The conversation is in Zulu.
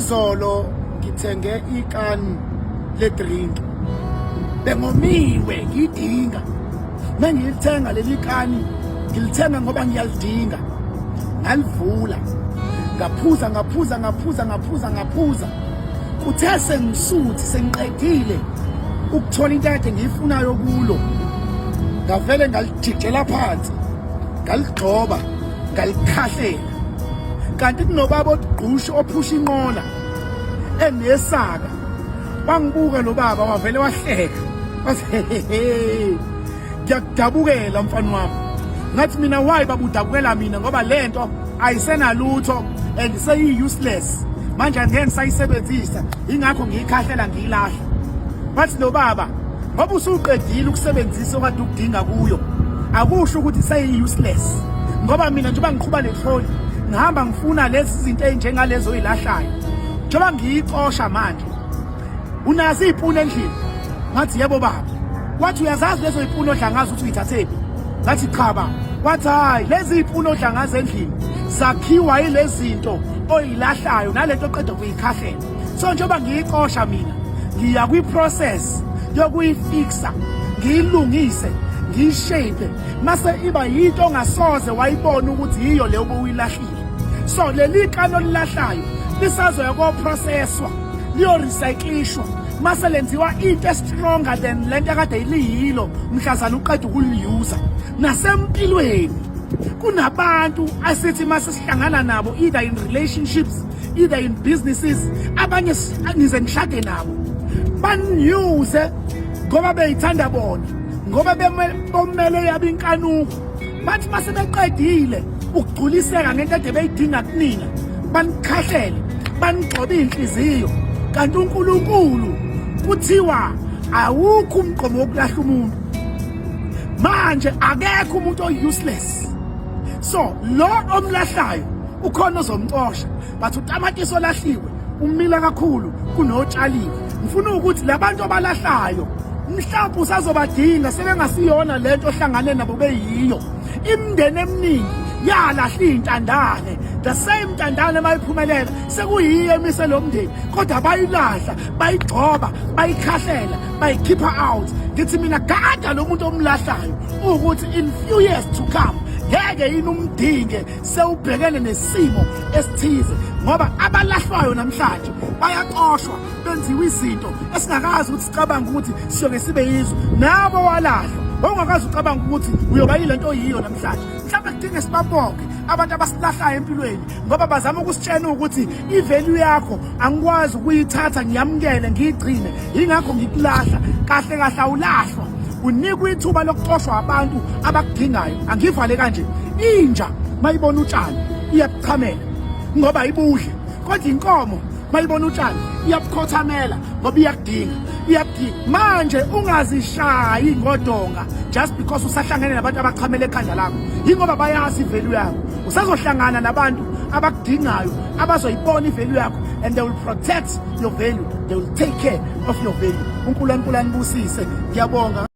Izolo ngithenge ikani le-drink, bengomiwe ngiyidinga. Mengilithenga leli kani, ngilithenga ngoba ngiyalidinga. Ngalivula, ngaphuza, ngaphuza, ngaphuza, ngaphuza, ngaphuza. Kuthe sengisuthi sengiqedile ukuthola into ekade ngiyifunayo kulo, ngavele ngalijijela phansi, ngaligxoba, ngalikhahlela. Kanti kunobaba ogqusha ophusha inqola enesaka. Wangibuka lo baba, wavele wahleka, wathi, "Ngiyakudabukela, mfana wami." Ngathi mina, "Why, baba, udabukela mina?" Ngoba lento ayisenalutho and seyi-useless manje, angeke ngisayisebenzisa, ingakho ngiyikhahlela, ngiyilahla. Wathi lo baba, "Ngoba usuqedile ukusebenzisa okade ukudinga kuyo, akusho ukuthi seyi-useless, ngoba mina njengoba ngiqhuba le trolley, ngihamba ngifuna lezi zinto ey'njengalezo oyilahlayo. Njengoba ngiyicosha manje, unazo iy'puni endlini?" Ngathi, "Yebo, baba." Wathi, "Uyazazi lezo y'puni odla ngazo ukuthi uyithathephi?" Ngathi, "Cha, baba." Wathi, "Hhayi, lezi y'puni odla ngazo endlini zakhiwa yilezi zinto oyilahlayo nalento oqeda kuyikhahlela. So njengoba ngiyicosha mina, ngiya kwi-process yokuyifixa, ngiyilungise, ngiyishape, mase iba yinto ongasoze wayibona ukuthi yiyo le obuyilahlile. So leli kani olilahlayo lisazoya koprocesswa, liyorecyclishwa, mase lenziwa into estronger than lento akade liyilo mhlazana uqeda ukuliyuza." Nasempilweni kunabantu asithi mase sihlangana nabo, either in relationships, either in businesses, abanye nize nishade nabo, baniyuze ngoba beyithanda bona, ngoba bomele yabo inkanuko. Bathi mase beqedile ukugculiseka ngento ade beyidinga kunina, banikhahlele, banigxobe iy'nhliziyo. Kanti uNkulunkulu, kuthiwa awukho umgqomo wokulahla umuntu. Manje akekho umuntu o-useless, so lo omlahlayo ukhona ozomcosha, but utamatisi olahliwe umila kakhulu kunotshaliwe. Ngifuna ukuthi labantu abalahlayo mhlawumbe usazobadinga sebengasiyona lento ohlangane nabo beyiyo. Imindeni eminingi yalahla iy'ntandane, the same ntandane mayiphumelela sekuyiyo emise lo mndeni, kodwa bayilahla, bayigxoba, bayikhahlela, bayikhipha out. Ngithi mina, gada lo muntu omlahlayo, ukuthi in few years to come ngeke yini umdinge sewubhekene nesimo esithize, ngoba abalahlwayo namhlanje bayaxoshwa, benziwa izinto esingakazi ukuthi sicabange ukuthi siyoke sibe yizo. Nabo walahlwa, wawungakazi ucabanga ukuthi uyoba yile nto oyiyo namhlanje. Mhlawumbe kudinge sibabonge abantu abasilahlayo empilweni, ngoba bazama ukusitshena ukuthi i-value yakho angikwazi ukuyithatha ngiyamukele, ngiyigcine, yingakho ngikulahla. Kahle kahle awulahlwa, unikwa ithuba lokuxoshwa abantu abakudingayo. Angivale kanje: inja mayibona utshani iyabuchamela ngoba ibudle, kodwa inkomo mayibona utshani iyabukhothamela ngoba iyakudinga, iyakudinga. Manje ungazishayi ngodonga just because usahlangene nabantu abachamela ekhanda lakho, yingoba bayazi i-value yakho. Usazohlangana nabantu abakudingayo, abazoyibona i-value yakho, and they will protect your value, they will take care of your value. UNkulunkulu anibusise, ngiyabonga.